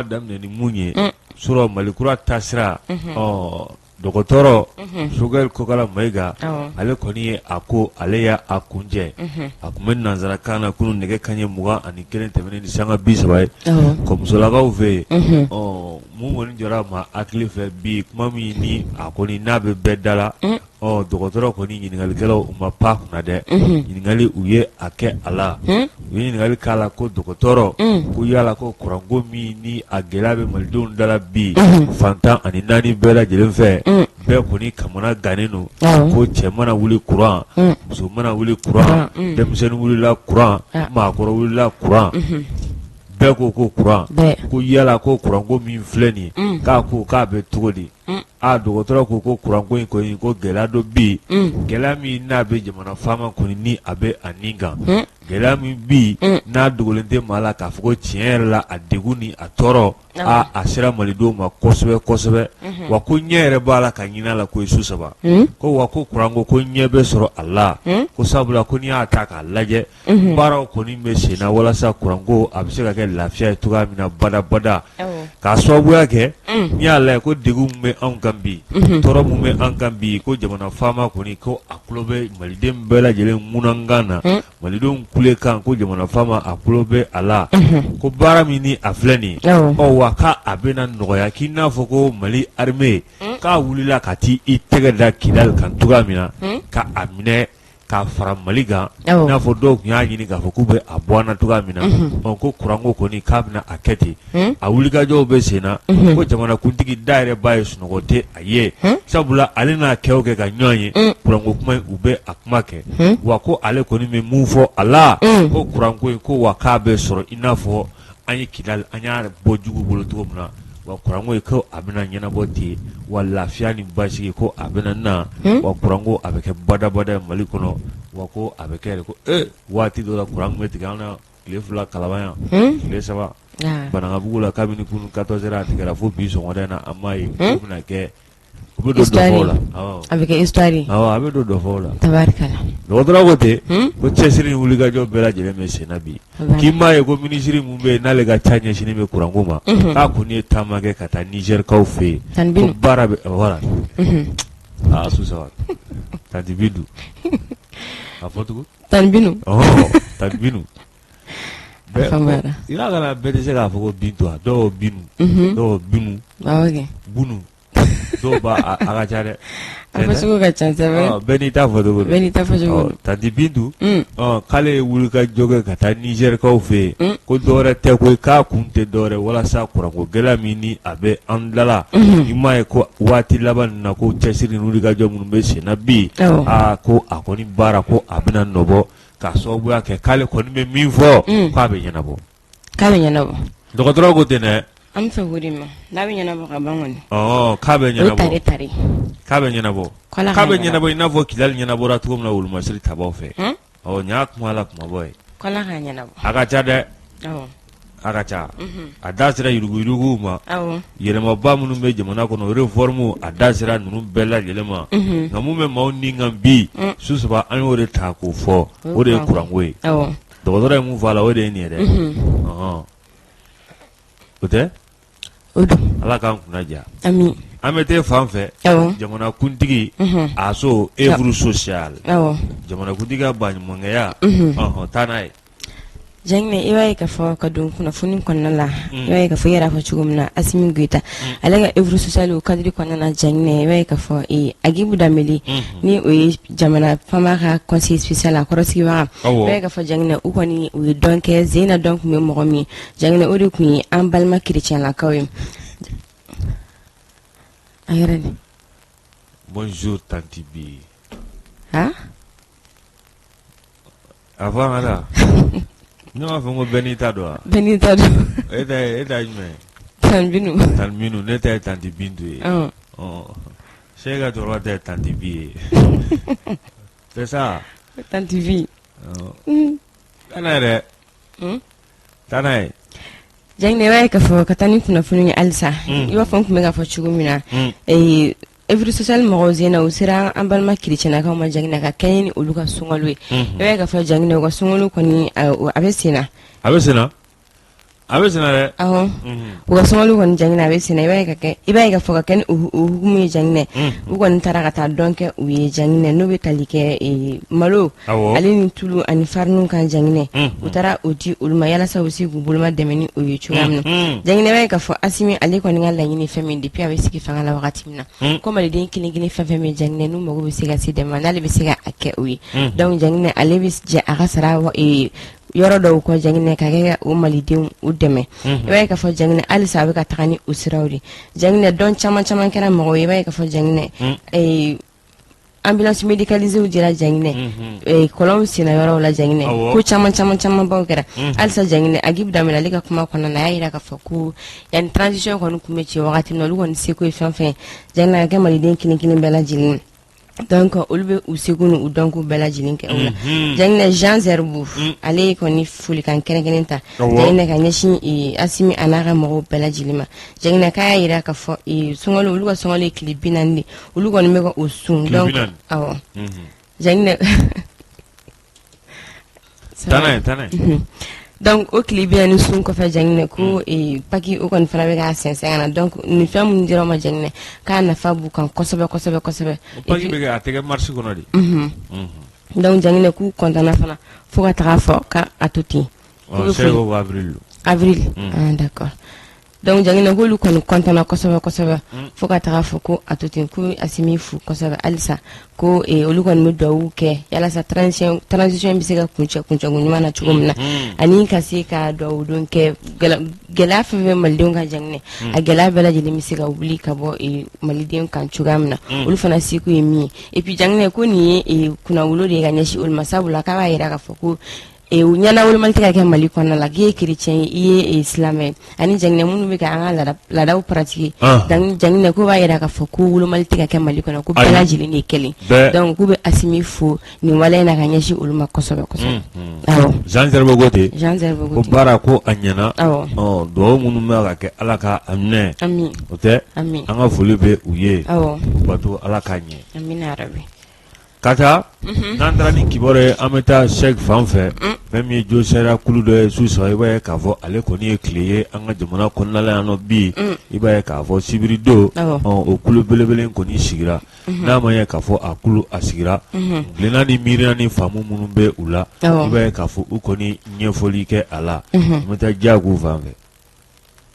Daminɛ ni mun ye surɔ Mali kura taasira ɔ dɔgɔtɔrɔ Sogɛli Kokala Mayiga ale kɔni ye a ko ale y'a kuncɛ a tun bɛ nansarakan na kunun nɛgɛ kanɲɛ 21 tɛmɛnen ni sanga 30 ye kɔmusolakaw fɛ yen ɔ mun kɔni jɔra ma hakili fɛ bi kuma min ni a kɔni n'a bɛ bɛɛ da la Ɔ dɔgɔtɔrɔ kɔni ɲininkalikɛlaw u ma pan kunna dɛ ɲininkali u ye a kɛ a la u ye ɲininkali k'a la ko dɔgɔtɔrɔ ko yala ko kuranko min ni a gɛlɛya bɛ malidenw da la bi fan 14 bɛɛ lajɛlen fɛ bɛɛ kɔni kamana gannen don ko cɛ mana wuli kuran muso mana wuli kuran denmisɛnnin wulila kuran maakɔrɔ wulila kuran bɛɛ ko ko kuran ko yala ko kuranko min filɛ nin ye k'a ko k'a bɛ cogo di Aa dɔgɔtɔrɔ ko ko kuranko in kɔni ko gɛlɛya don bi gɛlɛya min n'a bɛ jamana faama kɔni ni a bɛ a nin kan gɛlɛya min bi n'a dogolen tɛ maa la k'a fɔ ko tiɲɛ yɛrɛ la a degun ni a tɔɔrɔ aa a sera malidenw ma kosɛbɛ kosɛbɛ wa ko ɲɛ yɛrɛ b'a la ka ɲinin a la ko su saba ko wa ko kuranko ko ɲɛ bɛ sɔrɔ a la ko sabula ko n'i y'a ta k'a lajɛ baaraw kɔni bɛ sen na walasa kuranko a bɛ se ka kɛ lafiya ye cogoya min na badabada k'a sababuya kɛ n'i y'a lajɛ ko degun min bɛ anw kan bi tɔɔrɔ min bɛ an kan bi ko jamana faama kɔni ko a tulo bɛ maliden bɛɛ lajɛlen ŋunankan na malidenw kulekan ko jamana faama a tulo bɛ a la ko baara min ni a filɛ nin ye ɔ wa k'a bɛna nɔgɔya k'i n'a fɔ ko Mali armée k'a wulila ka taa i tɛgɛ da Kidali kan cogoya min na ka a minɛ k'a fara Mali kan i n'a fɔ dɔw tun y'a ɲini k'a fɔ k'u bɛ a bɔ an na cogoya min na ɔ ko kuranko kɔni k'a bɛna a kɛ ten a wulikajɔw bɛ sen na ko jamanakuntigi da yɛrɛ b'a ye sunɔgɔ tɛ a ye sabula ale n'a kɛ o kɛ ka ɲɔgɔn ye kuranko kuma in u bɛ a kuma kɛ wa ko ale kɔni bɛ mun fɔ a la ko kuranko in ko wa k'a bɛ sɔrɔ i n'a fɔ an ye Kidali an y'a bɔ jugu bolo cogo min na wa kuranko in ko a bɛna ɲɛnabɔ ten wa lafiya ni basigi ko a bɛna na wa kuranko a bɛ kɛ badabada ye Mali kɔnɔ wa ko a bɛ kɛ ko waati dɔ la kuran tun bɛ tigɛ an na tile 2 Kalaban yan tile 3 Banankabugu la kabini kunun 14 heures a tigɛra fo bi sɔgɔmada in na an m'a ye k'o bɛna kɛ U bɛ don dɔfɔw la a bɛ kɛ histoire ye a bɛ don dɔfɔw la tabarikala dɔgɔtɔrɔ ko ten ko cɛsiri ni wulikajɔ bɛɛ lajɛlen bɛ sen na bi k'i m'a ye ko minisiri min bɛ yen n'ale ka ca ɲɛsinnen bɛ kuranko ma k'a kɔni ye taama kɛ ka taa Nizɛrikaw fɛ yen ko baara bɛ voilà aa su saba tanti Bintu a fɔ tugun tanti Binu tanti Binu i bɛɛ tɛ se k'a fɔ ko Bintu a dɔw Binu dɔw Binu Bunu dɔw b'a a ka ca dɛ a fɔcogo ka ca c'est vrai bɛɛ n'i ta fɔcogo don bɛɛ n'i ta fɔcogo don tanti Bintu k'ale ye wulikajɔ kɛ ka taa Nizɛrikaw fɛ yen ko dɔwɛrɛ tɛ koyi k'a kun tɛ dɔwɛrɛ walasa kuranko gɛlɛya min ni a bɛ an da la i m'a ye ko waati laban nin na ko cɛsiri ni wulikajɔ minnu bɛ sen na bi aa ko a kɔni baara ko a bɛna nɔbɔ k'a sababuya kɛ k'ale kɔni bɛ min fɔ k'a bɛ ɲɛnabɔ K'a bɛ ɲɛnabɔ dɔgɔtɔrɔ ko ten dɛ an bɛ fɛ k'o de mɛn n'a bɛ ɲɛnabɔ ka ban kɔni k'a bɛ ɲɛnabɔ tari tari k'a bɛ ɲɛnabɔ k'a bɛ ɲɛnabɔ i n'a fɔ Kidali ɲɛnabɔra cogo min na wolomasiri tabaw fɛ ɔ nin y'a kuma la kumabaw ye k'Ala k'a ɲɛnabɔ a ka ca dɛ a ka ca a da sera yuruguyuruguw ma yɛlɛmaba minnu bɛ jamana kɔnɔ réforme a da sera ninnu bɛɛ lajɛlen ma nka mun bɛ maaw ni kan bi su saba an y'o de ta k'o fɔ o de ye kuranko ye dɔgɔtɔrɔ ye mun fɔ a la o de ye nin ye dɛ o tɛ ala k'an kunna diya an bɛ taa fan fɛ jamanakuntigi a so œuvre sociale jamanakuntigi ka baɲumankɛya taa n'a ye Janginɛ i b'a ye k'a fɔ ka don kunnafoni kɔnɔna la i b'a ye k'a fɔ i yɛrɛ y'a fɔ cogo min na Asimi Goyita ale ka œuvre sociale o cadre kɔnɔna na Janginɛ i b'a ye k'a fɔ Agibu Danbele ni o ye jamana faama ka conseiller spécial a kɔrɔsigibaga i b'a ye k'a fɔ Janginɛ u kɔni u ye dɔn kɛ zen na dɔn tun bɛ mɔgɔ min Janginɛ o de tun ye an balima kerecɛnlakaw ye a yɛrɛ de bonjour tanti Bi han a fɔ an ka ne b'a fɔ ko bɛɛ n'i ta don wa bɛɛ n'i ta don e ta ye jumɛn ye tanti Binu tanti Binu ne ta ye tanti Bintu ye Sɛ ka cɛkɔrɔba ta ye tanti Bi ye c'est ça tanti Bi taa n'a ye dɛ taa n'a ye Janginɛ i b'a ye k'a fɔ ka taa ni kunnafoni ye halisa i b'a fɔ n tun bɛ k'a fɔ cogo min na œuvre sociale mɔgɔw zen na u sera an balima kerecɛnlakaw ma Janginɛ ka kɛɲɛ ni olu ka sunkalo ye i b'a ye k'a fɔ Janginɛ u ka sunkalo kɔni a bɛ sen na a bɛ sen na A bɛ sen dɛ. Awɔ, u ka sunkalo kɔni Janginɛ, a bɛ sen, i b'a ye ka kɛ, i b'a ye ka fɔ ka kɛ ni o hukumu ye Janginɛ, u kɔni taara ka taa dɔn kɛ u ye Janginɛ, n'o bɛ tali kɛ malo ale ni tulu ani fariniw kan Janginɛ. U taara o di olu ma yalasa u bɛ se k'u boloma dɛmɛ ni o ye cogoya min na. Janginɛ, i b'a ye ka fɔ Asimi ale kɔni ka laɲini fɛn min depuis a bɛ sigi fanga la wagati min na, ko maliden kelen kelen fɛn fɛn bɛ Janginɛ, n'u mago bɛ se ka se dɛmɛ ma, n'ale bɛ se ka a kɛ o ye. Donc Janginɛ, ale bɛ jɛ a ka sara yɔrɔ dɔw kɔ Janginɛ, ka kɛ o malidenw u dɛmɛ. I b'a ye k'a fɔ Janginɛ, halisa a bɛ ka taga ni o siraw de. Janginɛ, dɔn caman caman kɛra mɔgɔw ye. I b'a ye k'a fɔ Janginɛ, ambulance médicalisée dira Janginɛ, kɔlɔnw senna yɔrɔw la Janginɛ, ko caman caman camanbaw kɛra. Halisa Janginɛ, Agibu Danbɛlɛ ale ka kuma kɔnɔna na, a y'a jira k'a fɔ ko yanni transition kɔni kun bɛ ci wagati min na, olu kɔni seko ye fɛn fɛn Janginɛ, ka kɛ maliden kelen kelen bɛɛ lajɛlen. Donc olu bɛ u seko ni u dɔnko bɛɛ lajɛlen kɛ o la. Janginɛ, Jean Zerbo, ale ye kɔni folikan kɛrɛnkɛrɛn ta Janginɛ ka ɲɛsin Asimi a n'a ka mɔgɔw bɛɛ lajɛlen ma. Janginɛ, k'a y'a jira k'a fɔ sunkalo, olu ka sunkalo ye tile 40 de, olu kɔni bɛ ka o sun. Donc awɔ Janginɛ. Donc o tile 40 sun kɔfɛ Janginɛ, ko Pâques o kɔni fana bɛ k'a sɛnsɛn ka na. Donc nin fɛn minnu dira u ma Janginɛ, k'a nafa b'u kan kosɛbɛ kosɛbɛ kosɛbɛ. Pâques bɛ kɛ, a tɛ kɛ mars kɔnɔ de. Donc Janginɛ, k'u kɔntanna fana fo ka taga fɔ k'a to ten. Avril. Avril, ah d'accord. Donc Janginɛ, k'olu kɔni kɔntanna kosɛbɛ kosɛbɛ fo ka taga fɔ ko a to ten, ko Asimi fo kosɛbɛ halisa, ko olu kɔni bɛ dugawu kɛ yalasa transition bɛ se ka kuncɛ kuncɛko ɲuman na cogo min na, ani ka se ka dugawu don kɛ gɛlɛya fɛn fɛn malidenw kan Janginɛ, a gɛlɛya bɛɛ lajɛlen bɛ se ka wuli ka bɔ malidenw kan cogoya min na, olu fana seko ye min ye. Et puis Janginɛ, ko nin ye kunnawolo de ye ka ɲɛsin olu ma, sabula k'a b'a jira k'a fɔ ko u ɲɛna wolomali tɛ ka kɛ Mali kɔnɔna la, k'i ye chrétien ye, i ye silamɛ ye, ani Janginɛ minnu bɛ ka an ka laadaw pratiquer. Janginɛ, ko b'a jira k'a fɔ ko wolomali tɛ ka kɛ Mali kɔnɔ, ko bɛɛ lajɛlen de ye kelen. Donc k'u bɛ Asimi fo nin waleya in na ka ɲɛsin olu ma kosɛbɛ kosɛbɛ. Awɔ. Jean Zerbo ko ten. Jean Zerbo ko ten. Ko baara ko a ɲɛna. Awɔ. Ɔ dugawu minnu bɛ ka kɛ, Ala ka a minɛ. Ami. O tɛ. Ami. An ka foli bɛ u ye. Awɔ. U bato Ala k'a ɲɛ. Amina yarabi. Ka taa n'an taara ni kibaru ye, an bɛ taa Sɛki fan fɛ. Fɛn min ye jo sariya kulu dɔ ye su saba, i b'a ye k'a fɔ ale kɔni ye tile ye an ka jamana kɔnɔna la yan nɔ bi. I b'a ye k'a fɔ sibiri don, o kulu belebele kɔni sigira. N'a ma ye k'a fɔ a kulu a sigira, tilenna ni miiriya ni faamu minnu bɛ u la, i b'a ye k'a fɔ u kɔni ɲɛfɔli kɛ a la. An bɛ taa Jago fan fɛ.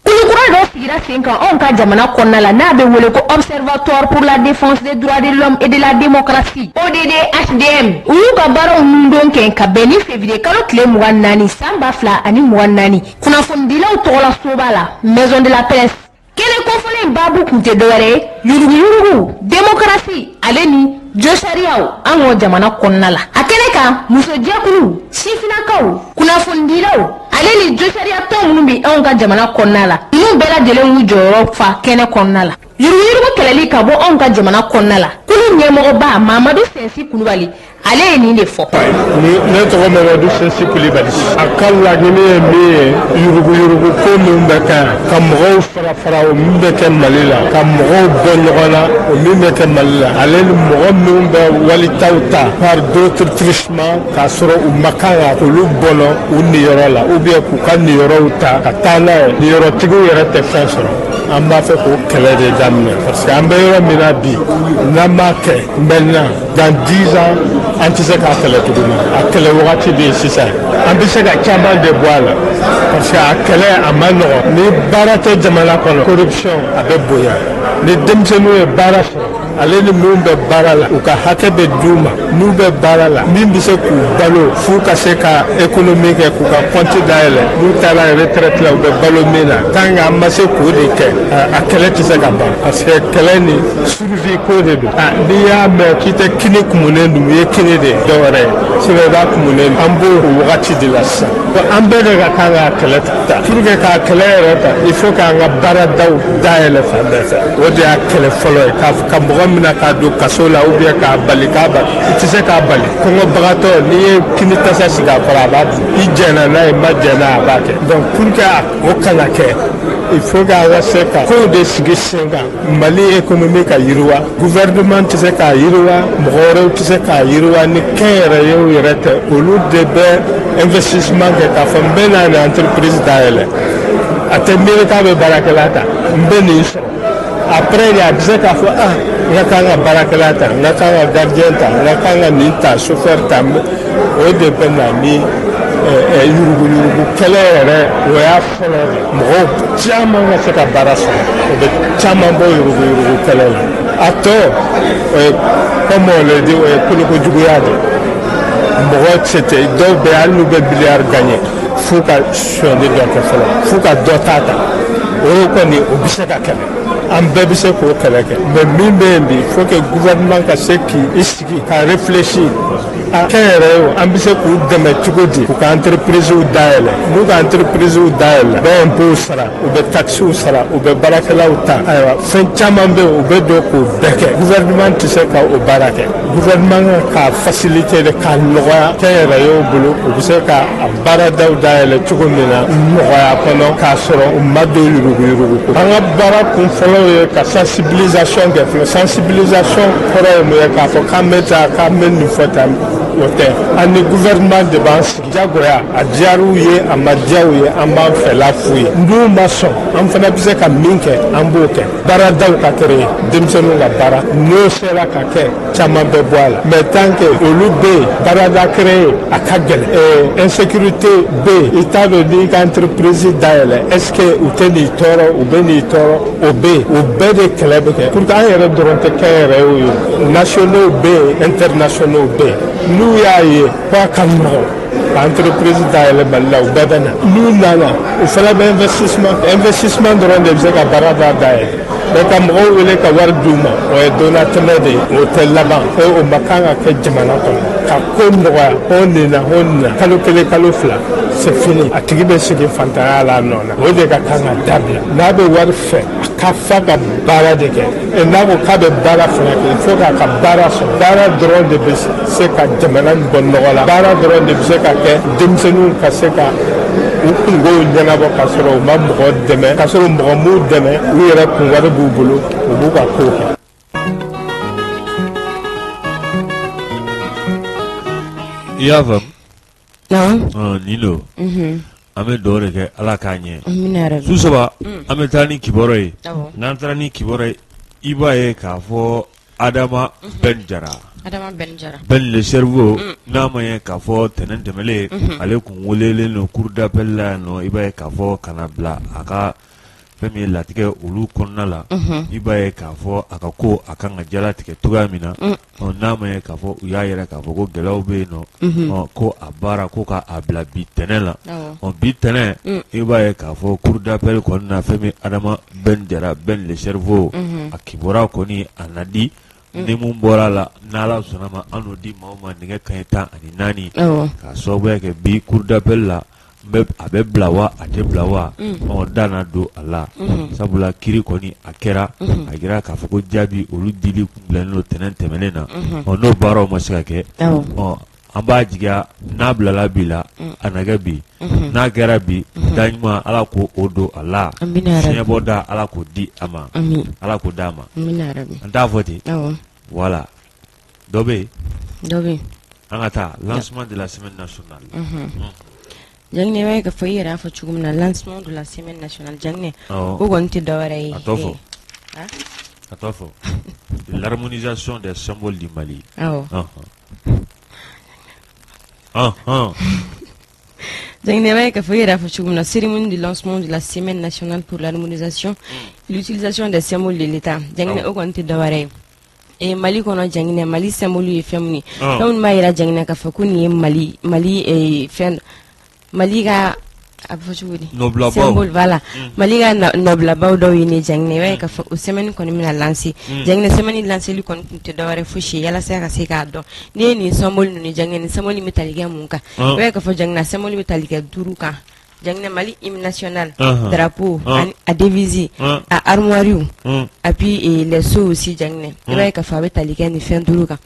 Kulukura dɔ sigira sen kan anw ka jamana kɔnɔna la, n'a bɛ wele ko Observatoire pour la défense des droits de l'homme et de la démocratie, ODD-HDM. U y'u ka baaraw nundon kɛ ka bɛn ni février kalo tile 24 san 2024, kunnafonidilaw tɔgɔla soba la, Maison de la Presse. Kɛnɛ kofɔlen baabu kun tɛ dɔwɛrɛ ye yuruguyurugu, démocratie ale ni josariyaw an ka jamana kɔnɔna la. A kɛnɛ kan, musojɛkulu, sifinnakaw, kunnafonidilaw ale ni josariyatɔn minnu bɛ anw ka jamana kɔnɔna la, ninnu bɛɛ lajɛlen y'u jɔyɔrɔ fa kɛnɛ kɔnɔna la. Yuruguyurugu kɛlɛli ka bɔ anw ka jamana kɔnɔna la, kulu ɲɛmɔgɔba Mamadu Sɛnsi Kulubali, ale ye nin de fɔ. Ne tɔgɔ Mamadu Sɛnsi Kulibali. A ka laɲini ye min ye, yuruguyurugu ko min bɛ kɛ, ka mɔgɔw fara fara, o min bɛ kɛ Mali la, ka mɔgɔw bɔ ɲɔgɔn na, o min bɛ kɛ Mali la, ale ni mɔgɔ minnu bɛ walitaw ta par d'autres truchements k'a sɔrɔ u ma kan ka olu bɔnɔ u niyɔrɔ la, ou bien k'u ka niyɔrɔw ta ka taa n'a ye, niyɔrɔtigiw yɛrɛ tɛ fɛn sɔrɔ. An b'a fɛ k'o kɛlɛ de daminɛ, parce que an bɛ yɔrɔ min na bi, n'an m'a kɛ maintenant, dans 10 ans, an tɛ se k'a kɛlɛ tuguni. A kɛlɛ wagati de ye sisan. An bɛ se ka caman de bɔ a la, parce que a kɛlɛ a ma nɔgɔn. Ni baara tɛ jamana kɔnɔ, corruption a bɛ bonya. Ni denmisɛnninw ye baara sɔrɔ, ale ni minnu bɛ baara la, u ka hakɛ bɛ d'u ma n'u bɛ baara la, min bɛ se k'u balo f'u ka se ka économie kɛ, k'u ka compte dayɛlɛ, n'u taara retraite la, u bɛ balo min na. Tant que an ma se k'o de kɛ, a kɛlɛ tɛ se ka ban, parce que kɛlɛ nin, survie ko de don. N'i y'a mɛn k'i tɛ kini kumunen dun, i ye kini de dɔ wɛrɛ ye, sinon i b'a kumunen. An b'o wagati de la sisan. An bɛɛ de ka kan k'a kɛlɛ ta. Pour que k'a kɛlɛ yɛrɛ ta, il faut k'an ka baaradaw dayɛlɛ fan bɛɛ fɛ. O de y'a kɛlɛ fɔlɔ ye. Ka mɔgɔ minɛ k'a don kaso la, ou bien k'a bali k'a bali, i tɛ se k'a bali. Kɔngɔbagatɔ, n'i ye kini tasa sigi a kɔrɔ, a b'a dun. I jɛnna n'a ye, ma jɛn n'a ye, a b'a kɛ. Donc pour que o kana kɛ, il faut k'an ka se ka kow de sigi sen kan, Mali économie ka yiriwa. Gouvernement tɛ se k'a yiriwa, mɔgɔ wɛrɛw tɛ se k'a yiriwa ni kɛnyɛrɛyew yɛrɛ tɛ. Olu de bɛ investissement kɛ k'a fɔ n bɛ na nin entreprise dayɛlɛ. A tɛ miiri k'a bɛ baarakɛla ta, n bɛ nin sɔrɔ. Après de, a bɛ se k'a fɔ: ah, n ka kan ka baarakɛla ta, n ka kan ka gardien ta, n ka kan ka nin ta, chauffeur ta. O de bɛ na ni yuruguyurugu kɛlɛ yɛrɛ. O y'a fɔlɔ de, mɔgɔw caman ka se ka baara sɔrɔ, o bɛ caman bɔ yuruguyurugu kɛlɛ la. A tɔ, o ye, comme on le dit, o ye kolokojuguya de. Mɔgɔ se tɛ dɔw bɛ, hali n'u bɛ miliyari gagner, f'u ka sonyali dɔ kɛ fɔlɔ, f'u ka dɔ ta ta. O kɔni, o bɛ se ka kɛlɛ, an bɛɛ bɛ se k'o kɛlɛ kɛ. Mais min bɛ yen bi, faut que gouvernement ka se k'i sigi ka réfléchir a kɛnyɛrɛye, an bɛ se k'u dɛmɛ cogo di k'u ka entreprise dayɛlɛ. N'u ka entreprise dayɛlɛ, u bɛ impôts sara, u bɛ taxes sara, u bɛ baarakɛlaw ta. Ayiwa, fɛn caman bɛ yen, u bɛ don k'o bɛɛ kɛ. Gouvernement tɛ se ka o baara kɛ. Gouvernement k'a faciliter de, k'a nɔgɔya kɛnyɛrɛyew bolo, u bɛ se ka a baaradaw dayɛlɛ cogo min na nɔgɔya kɔnɔ, k'a sɔrɔ u ma don yuruguyurugu ko. An ka baara kun fɔlɔ ye ka sensibilisation kɛ fɔlɔ. Sensibilisation kɔrɔ ye mun ye? K'a fɔ k'an bɛ taa k'an bɛ nin fɔ tan, o tɛ. An ni gouvernement de b'an sigi jagoya. A diyar'u ye, a ma diya u ye, an b'an fɛla f'u ye. N'u ma sɔn, an fana bɛ se ka min kɛ, an b'o kɛ. Baaradaw ka créer, denmisɛnninw ka baara, n'o sera ka kɛ, caman bɛ bɔ a la. Mais tant que olu bɛ yen, baarada créer a ka gɛlɛn. Insécurité bɛ yen, i t'a dɔn n'i ka entreprise dayɛlɛ, est ce que u tɛ n'i tɔɔrɔ, u bɛ n'i tɔɔrɔ. O bɛ yen, o bɛɛ de kɛlɛ bɛ kɛ pour que an yɛrɛ dɔrɔn tɛ kɛnyɛrɛyew ye. Nationaux bɛ yen, internationaux bɛ yen. N'u y'a ye ko a ka nɔgɔn ka entreprise dayɛlɛ Mali la, u bɛɛ bɛ na. N'u nana, u fana bɛ investissement. Investissement dɔrɔn de bɛ se ka baarada dayɛlɛ. Mais ka mɔgɔw wele ka wari d'u ma, o ye donnatɛmɛ de ye, o tɛ laban. O ma kan ka kɛ jamana kɔnɔ. Ka ko nɔgɔya, ko nin na, ko nin na, kalo 1, kalo 2, c'est fini, a tigi bɛ sigi fantanya la a nɔ na. O de ka kan ka dabila. N'a bɛ wari fɛ, a ka fa ka baara de kɛ. N'a ko k'a bɛ baara fana kɛ, il faut k'a ka baara sɔrɔ. Baara dɔrɔn de bɛ se ka jamana nin bɔ nɔgɔ la. Baara dɔrɔn de bɛ se ka kɛ denmisɛnninw ka se ka u kungow ɲɛnabɔ, k'a sɔrɔ u ma mɔgɔ dɛmɛ, k'a sɔrɔ mɔgɔ m'u dɛmɛ, u yɛrɛ kun wari b'u bolo, u b'u ka kow kɛ. I y'a faamu? Nin don, an bɛ dugawu de kɛ, Ala k'a ɲɛ. Su saba, an bɛ taa ni kibaru ye. N'an taara ni kibaru ye, i b'a ye k'a fɔ Adama Ben Jara, Ben le cerveau, n'a ma ye k'a fɔ tɛnɛn tɛmɛlen, ale tun welelen don cour d'appel la yan nɔ. I b'a ye k'a fɔ ka na bila a ka fɛn min ye latigɛ olu kɔnɔna la, i b'a ye k'a fɔ a ka ko a kan ka jalatigɛ cogoya min na. N'a ma ye k'a fɔ u y'a yira k'a fɔ ko gɛlɛyaw bɛ yen nɔ, ko a baara ko k'a bila bi tɛnɛn la. Bi tɛnɛn, i b'a ye k'a fɔ cour d'appel kɔnɔna na, fɛn min Adama Ben Jara, Ben le cerveau, a kibaruya kɔni a na di. Ni mun bɔra a la, n'Ala sɔnna ma, an n'o di maaw ma nɛgɛ kanɲɛ 14, k'a sababuya kɛ bi cour d'appel la, a bɛ bila wa, a tɛ bila wa, ɔ da na don a la. Sabula kiri kɔni a kɛra, a jira k'a fɔ ko jaabi olu dili kun bilalen don tɛnɛn tɛmɛnen na. Ɔ n'o baaraw ma se ka kɛ, ɔ an b'a jigiya n'a bilala bi la, a na kɛ bi. N'a kɛra bi, da ɲuman, Ala k'o o don a la. Fiɲɛbɔ da, Ala k'o di a ma, Ala k'o d'a ma. An t'a fɔ ten. Voilà, dɔ bɛ yen, dɔ bɛ yen. An ka taa lancement de la semaine nationale. Jaginɛ, i b'a ye k'a fɔ i yɛrɛ y'a fɔ cogo min na, lancement de la semaine nationale, Jaginɛ, o kɔni tɛ dɔwɛrɛ ye. A tɔ fɔ, a tɔ fɔ: l'harmonisation des symboles du Mali. Awɔ. Jaginɛ, i b'a ye k'a fɔ i yɛrɛ y'a fɔ cogo min na, cérémonie de lancement de la semaine nationale pour l'harmonisation et l'utilisation des symboles de l'État. Jaginɛ, o kɔni tɛ dɔwɛrɛ ye. Mali kɔnɔ, Jaginɛ, Mali symbole ye fɛn mun ye, fɛn minnu b'a jira, Jaginɛ, k'a fɔ ko nin ye Mali, Mali fɛn, Mali ka, a bɛ fɔ cogo di, nɔbilabaw, symbole, voilà, Mali ka nɔbilabaw dɔw ye nin. Jaginɛ, i b'a ye k'a fɔ o semaine kɔni bɛna lancer. Jaginɛ, semaine lanceli kɔni tun tɛ dɔwɛrɛ fosi ye yalasa ka se k'a dɔn n'i ye nin symbole ninnu, Jaginɛ, nin symbole bɛ tali kɛ mun kan. I b'a ye k'a fɔ, Jaginɛ, symbole bɛ tali kɛ duuru kan. Jaginɛ, Mali hymne national, drapeau, a devise, a armoiries, et puis les sceaux aussi. Jaginɛ, i b'a ye k'a fɔ a bɛ tali kɛ nin fɛn duuru kan.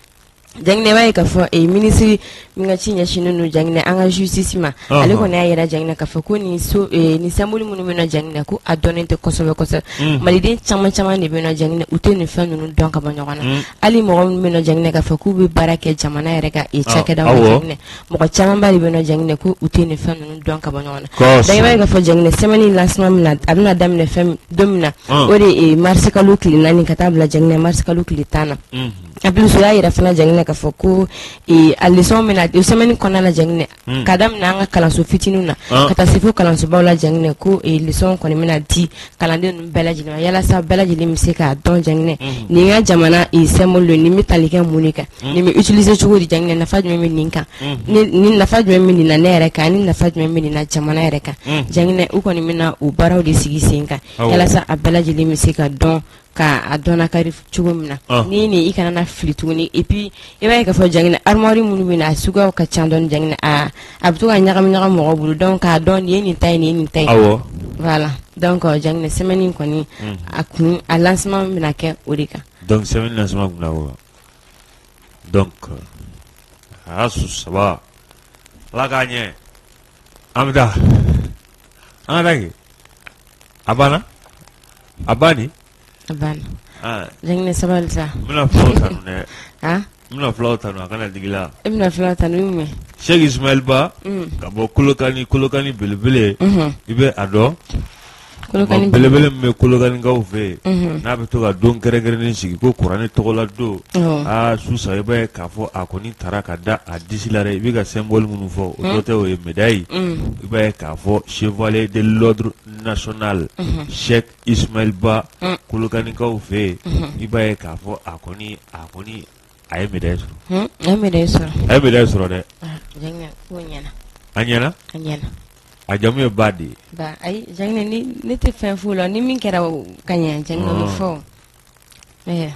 Jaginɛ, i b'a ye k'a fɔ minisiri min ka ci ɲɛsinnen don, Jaginɛ, an ka justice ma, ale kɔni y'a yira, Jaginɛ, k'a fɔ ko nin so nin symbole minnu bɛ na, Jaginɛ, ko a dɔnnen tɛ kosɛbɛ kosɛbɛ. Maliden caman caman de bɛ na, Jaginɛ, u tɛ nin fɛn ninnu dɔn ka bɔ ɲɔgɔn na. Hali mɔgɔ minnu bɛ na, Jaginɛ, k'a fɔ k'u bɛ baara kɛ jamana yɛrɛ ka cakɛdaw la, Jaginɛ, mɔgɔ camanba de bɛ na, Jaginɛ, ko u tɛ nin fɛn ninnu dɔn ka bɔ ɲɔgɔn na. Donc i b'a ye k'a fɔ, Jaginɛ, semaine lancement min na, a bɛna daminɛ fɛn don min na, o de ye mars kalo tile 4 ka taa bila, Jaginɛ, mars kalo tile 10 na. En plus, o y'a yira fana, Jaginɛ, k'a fɔ ko a leçon bɛna o semaine kɔnɔna la, Jaginɛ, ka daminɛ an ka kalanso fitininw na ka taa se fo kalansobaw la, Jaginɛ, ko leçon kɔni bɛna di kalanden ninnu bɛɛ lajɛlen ma yalasa bɛɛ lajɛlen bɛ se k'a dɔn, Jaginɛ, nin ka jamana symbole don, nin bɛ tali kɛ mun de kan, nin bɛ utiliser cogo di, Jaginɛ, nafa jumɛn bɛ nin kan, ni nafa jumɛn bɛ nin na ne yɛrɛ kan, ani nafa jumɛn bɛ nin na jamana yɛrɛ kan. Jaginɛ, u kɔni bɛna o baaraw de sigi sen kan yalasa a bɛɛ lajɛlen bɛ se ka dɔn, k'a dɔn kari cogo min na ni nin i kana na fili tuguni. Et puis i b'a ye k'a fɔ, Jaginɛ, armoiries minnu bɛ na, a suguyaw ka ca dɔɔni, Jaginɛ, a bɛ to ka ɲagami ɲagami mɔgɔw bolo. Donc k'a dɔn nin ye nin ta ye, nin ye nin ta ye. Voilà, donc Jaginɛ, semaine in kɔni, a kun, a lancement bɛna kɛ o de kan. Donc semaine lancement kun na o. Donc a su saba, Ala k'a ɲɛ. An bɛ taa, an ka taa kɛ. A banna, a banni. A banna. Jaginɛ, sabali sa. N bɛna fulaw tanu dɛ. N bɛna fulaw tanu, a kana digi la. E bɛna fulaw tanu i mun? Cheikh Ismaël Ba ka bɔ Kolokani, Kolokani belebele, i bɛ a dɔn. Kolokani belebele min bɛ Kolokanikaw fɛ yen, n'a bɛ to ka don kɛrɛnkɛrɛnnen sigi ko kuranɛ tɔgɔla don. Aa, su i b'a ye k'a fɔ a kɔni taara ka da a disi la dɛ. I bɛ ka symbole minnu fɔ, o dɔ tɛ, o ye médaille. I b'a ye k'a fɔ chevalier de l'ordre national Cheikh Ismaël Ba, Kolokanikaw fɛ yen, i b'a ye k'a fɔ a kɔni a ye médaille sɔrɔ. A ye médaille sɔrɔ. A ye médaille sɔrɔ dɛ. Ko ɲɛna. A ɲɛna. A ɲɛna. A jamu ye Ba de ye. Ba, ayi, Jaginɛ, ni ne tɛ fɛn f'o la, ni min kɛra ka ɲɛ, Jaginɛ, o bɛ fɔ. Ɛɛ,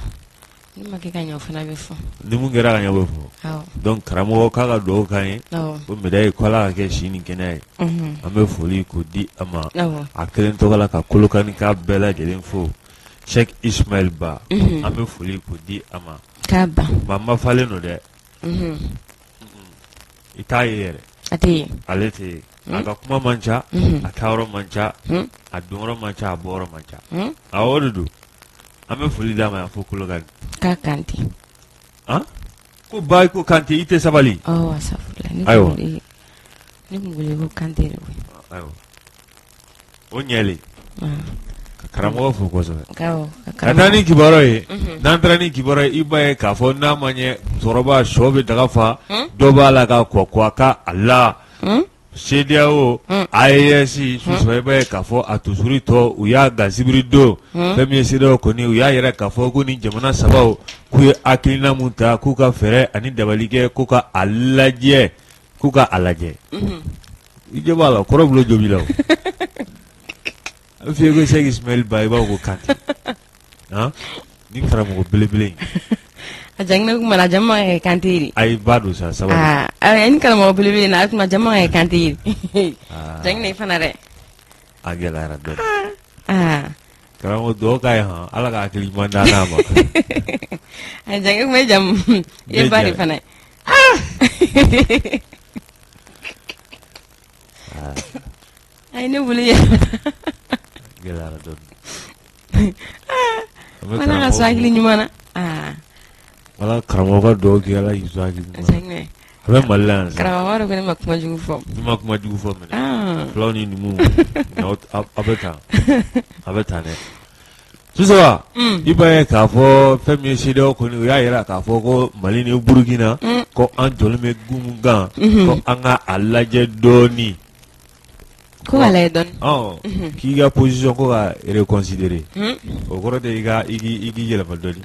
ni ma kɛ ka ɲɛ, o fana bɛ fɔ. Ni mun kɛra ka ɲɛ, o bɛ fɔ. Donc karamɔgɔ k'a ka dugawu k'an ye ko médaille, ko Ala ka kɛ si ni kɛnɛya ye. An bɛ foli k'o di a ma a kelen tɔgɔ la, ka Kolokanikaw bɛɛ lajɛlen fo. Cheikh Ismaël Ba, an bɛ foli k'o di a ma. K'a ban. Maa mafalen don dɛ. I t'a ye yɛrɛ. A tɛ yen. Ale tɛ yen. A ka kuma man ca, a taayɔrɔ man ca, a donyɔrɔ man ca, a bɔyɔrɔ man ca. Awɔ, o de don. An bɛ foli d'a ma yan fo Kolokani. K'a Kante. Ko Ba, ko Kante, i tɛ sabali. Ɔ, asafurula. Ayiwa. Ne tun bolo ko Kante de koyi. Ayiwa, o ɲɛlen ka karamɔgɔ fo kosɛbɛ. Ka taa ni kibaruya ye. N'an taara ni kibaruya ye, i b'a ye k'a fɔ n'a ma ɲɛ, musokɔrɔba sɔ bɛ daga fa, dɔ b'a la ka kɔ a ka a la CEDEAO, AES su, i b'a ye k'a fɔ a tusuri tɔ, u y'a gan sibiri don. Fɛn min ye CEDEAO kɔni, u y'a yira k'a fɔ ko ni jamana sabaw k'u ye hakilina mun ta, k'u ka fɛɛrɛ ani dabali kɛ, k'u ka a lajɛ, k'u ka a lajɛ. I jɔ b'a la, kɔrɔ bolo jɔ b'i la. O a bɛ f'i ye ko Cheikh Ismaël Ba, i b'a fɔ ko Kante. Ni karamɔgɔ belebele in. A Jaginɛ, kuma na, a jamu man ka kɛ Kante ye. Ayi, ba don sa, sabali. Aa, ni karamɔgɔ belebele na, a tuma jamu man ka kɛ Kante ye. Jaginɛ, i fana dɛ. A gɛlɛyara dɔɔnin. Karamɔgɔ, dugawu k'a ye hɔn, Ala ka hakili ɲuman d'a n'a ma. A Jaginɛ, kuma, i jamu i ye ba de fana ye. Ayi, ne bolo yɛrɛ. Gɛlɛyara dɔɔnin. Ala ka sɔn hakili ɲuman na. Ala, karamɔgɔ ka dugawu kɛ, Ala k'i sɔn hakili ɲuman na. A bɛ Mali la yan sisan. Karamɔgɔ b'a dɔn ko ne ma kuma jugu fɔ. N'i ma kuma jugu fɔ minɛ. Fulaw ni numuw, aw bɛ tan, a bɛ tan dɛ. Sisan i b'a ye k'a fɔ fɛn min ye CEDEAO kɔni, u y'a jira k'a fɔ ko Mali ni Burukina, ko an jɔlen bɛ gun min kan, ko an ka a lajɛ dɔɔnin. Ko ka lajɛ dɔɔnin. K'i ka position ko ka reconsidérer. O kɔrɔ de i ka i k'i yɛlɛma dɔɔnin.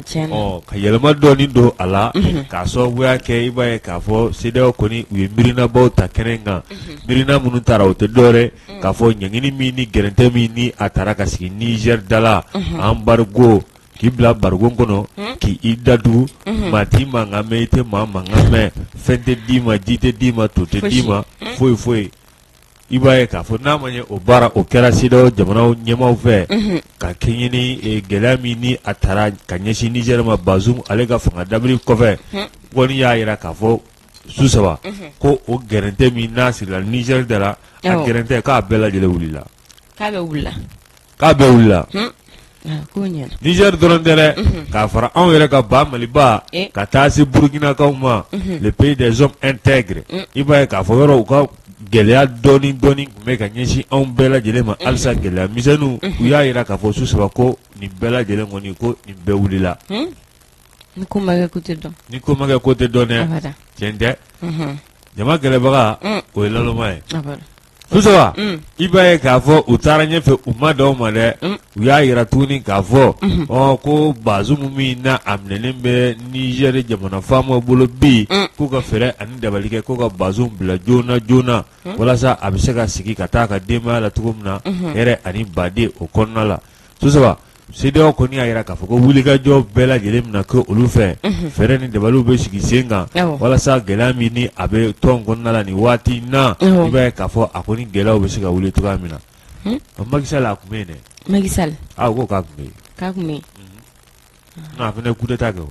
Tiɲɛ na. Ka yɛlɛma dɔɔnin don a la, k'a sababuya kɛ i b'a ye k'a fɔ CEDEAO kɔni, u ye miirinabaw ta kɛnɛ kan. Miirina minnu taara, o tɛ dɔwɛrɛ k'a fɔ ɲangini min ni gɛrɛntɛ min ni a taara ka sigi Niger da la, embargo, k'i bila barigon kɔnɔ, k'i datugu, maa t'i mankan mɛn, i tɛ maa mankan mɛn, fɛn tɛ d'i ma, ji tɛ d'i ma, to tɛ d'i ma, foyi foyi. I b'a ye k'a fɔ n'a ma ɲɛ o baara o kɛra CEDEAO jamanaw ɲɛmaaw fɛ, ka kɛɲɛ ni gɛlɛya min ni a taara ka ɲɛsin Niger ma, Bazoum ale ka fanga dabiri kɔfɛ. Kɔni y'a jira k'a fɔ su saba ko o gɛrɛntɛ min n'a sirila Niger da la, a gɛrɛntɛ k'a bɛɛ lajɛlen wulila. K'a bɛɛ wulila. K'a bɛɛ wulila. Niger dɔrɔn tɛ dɛ, k'a fara anw yɛrɛ ka ba Maliba ka taa se Burukinakaw ma, le pays des hommes intègres, i b'a ye k'a fɔ yɔrɔ u ka gɛlɛya dɔɔni dɔɔni tun bɛ ka ɲɛsin anw bɛɛ lajɛlen ma halisa gɛlɛya misɛnninw, u y'a jira k'a fɔ su saba ko nin bɛɛ lajɛlen kɔni ko nin bɛɛ wulila. Ni ko ma kɛ ko tɛ dɔn. Ni ko ma kɛ ko tɛ dɔn dɛ. Tiɲɛ tɛ. Jama kɛlɛbaga o ye naloma ye. Su saba i b'a ye k'a fɔ u taara ɲɛfɛ u ma dan o ma dɛ, u y'a jira tuguni k'a fɔ ɔ ko Bazumu min n'a a minɛnen bɛ Niger jamana faamaw bolo bi, k'u ka fɛɛrɛ ani dabali kɛ k'u ka Bazumu bila joona joona walasa a bɛ se ka segin ka taa a ka denbaya la cogo min na hɛrɛ ani baden o kɔnɔna la. Su saba CEDEAO kɔni y'a jira k'a fɔ ko wulikajɔ bɛɛ lajɛlen bɛna kɛ olu fɛ, fɛɛrɛ ni dabaliw bɛ sigi sen kan walasa gɛlɛya min ni a bɛ tɔn kɔnɔna la nin waati in na, i b'a ye k'a fɔ a kɔni gɛlɛyaw bɛ se ka wuli cogoya min na. Macky Sall a tun bɛ yen dɛ. Macky Sall. A ko k'a tun bɛ yen. K'a tun bɛ yen. Non, a fana ye coup d'État kɛ o.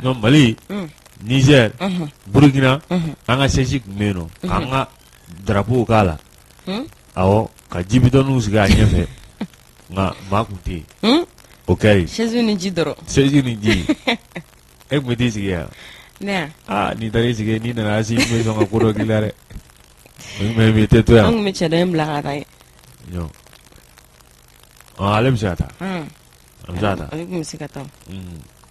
Non, Mali, Niger, Burukina, an ka siège tun bɛ yen nɔ k'an ka drapeau k'a la. Awɔ, ka ji bidɔnninw sigi a ɲɛfɛ, nka maa tun tɛ yen. O kɛra chaise ni ji dɔrɔn. Chaise ni ji. E tun bɛ t'i sigi yan? Ne wa? Aa, n'i taara i sigi n'i nana Asimi bɛ sɔn ka ko dɔ k'i la dɛ. O i tɛ to yan. An tun bɛ cɛ dɔ in bila ka taa yen. Ale bɛ se ka taa. A bɛ se ka taa. Ale tun bɛ se ka taa.